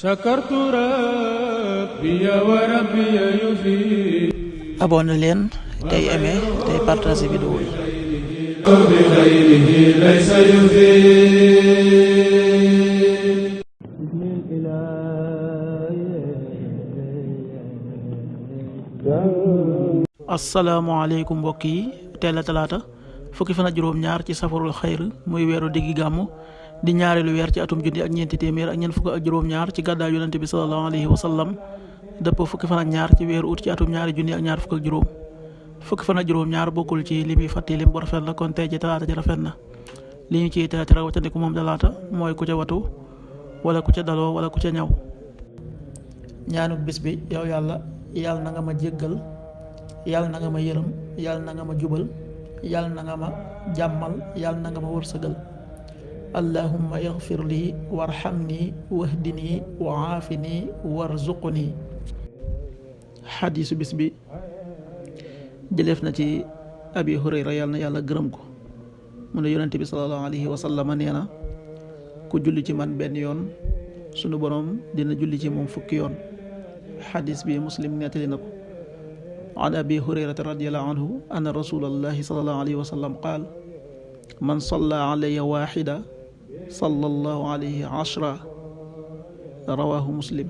sakartu rabbi wa rabbi yufi. abonné leen tey aimé tey partagé vidéo yi. bi xayrihi laysa yufi. asalaamaaleykum mbokk yi teel a talaata fukki fan ak juróom-ñaar ci safarul xayr muy weeru diggi gàmmu di ñaareelu weer ci atum junni ak ñeenti téeméer ak ñeent fukk ak juróom-ñaar ci gàddaay yonente bi sallallahu alayhi wa sallam dëpp fukki fan ak ñaar ci weeru ut ci atum ñaari junni ak ñaar fukk ak juróom fukki fan ak juróom-ñaar bokkul ci li muy fàtti lim bu rafet la kon tey ci talaata ji rafet na li ñu ciy tere watandiku moom talaata mooy ku ca watu wala ku ca daloo wala ku ca ñaw. ñaanuk bis bi yow yàlla na nga ma jéggal yàlla na nga ma yërëm yàlla na nga ma jubal yàlla na nga ma jàmmal yàlla na nga ma wërsëgal allahumma ighfir li warhamni wahdini wa aafini warzuqni. xadiisu bis bi jëleef na ci abi hurayra yàlla na yàlla gërëm ko mu ne yonente bi sallallahu alayhi wa sallam nee na ku julli ci man benn yoon sunu borom dina julli ci moom fukki yoon. xadiis bi muslim nettali na ko. an abi hurayrata radiallahu anhu anna rasulallahi sallallahu alayhi wa sallam qaal man salla alayya waxida sallallahu alayhi ashra rawahu muslim.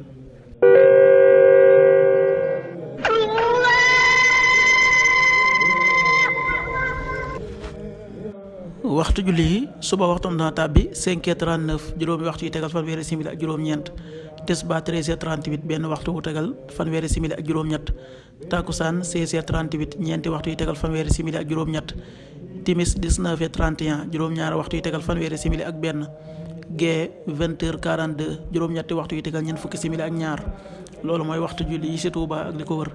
waxtu julli yi suba waxtu dana tàbbi 5h39 juróomi waxtu yi tegal fanweeri simili ak juróom-ñeent tisbaar 13h38 benn waxtu wu tegal fanweeri simili ak juróom-ñett takkusaan 16h38 ñeenti waxtu yi tegal fanweeri simili ak juróom-ñett timis 19h31 juróom-ñaari waxtu yi tegal fanweeri simili ak benn gee 20h42 juróom-ñetti waxtu yi tegal ñeent fukki simili ak ñaar loolu mooy waxtu julli yi ci Touba ak li ko wër.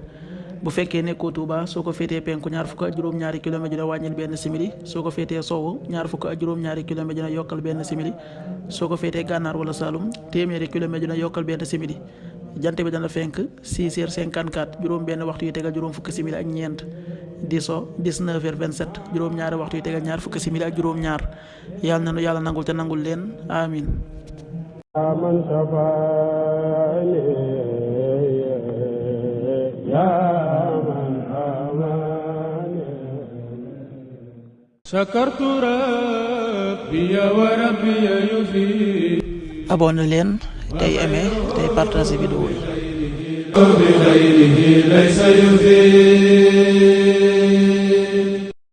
bu fekkee nekkoo Touba soo ko féetee penku ñaar fukk ak juróom-ñaari kilomètre dina wàññil benn simili soo ko féetee sowwu ñaar fukk ak juróom-ñaari kilomètre dina yokkal benn simili soo ko féetee gànnaar wala Saloum téeméeri kilomètre dina yokkal benn simili jant bi dana fenk 6h54 juróom benn waxtu yi tegal juróom fukki simili ak ñeent di so 19h27 juróom-ñaari waxtu yi tegal ñaar fukki simili ak juróom-ñaar yàlla na nu yàlla nangul te nangul leen amin. sakartu rabbi wa rabbi yufi. abonné leen tey aimé tey partagé vidéo yi. bi xayrihi laysa yufi.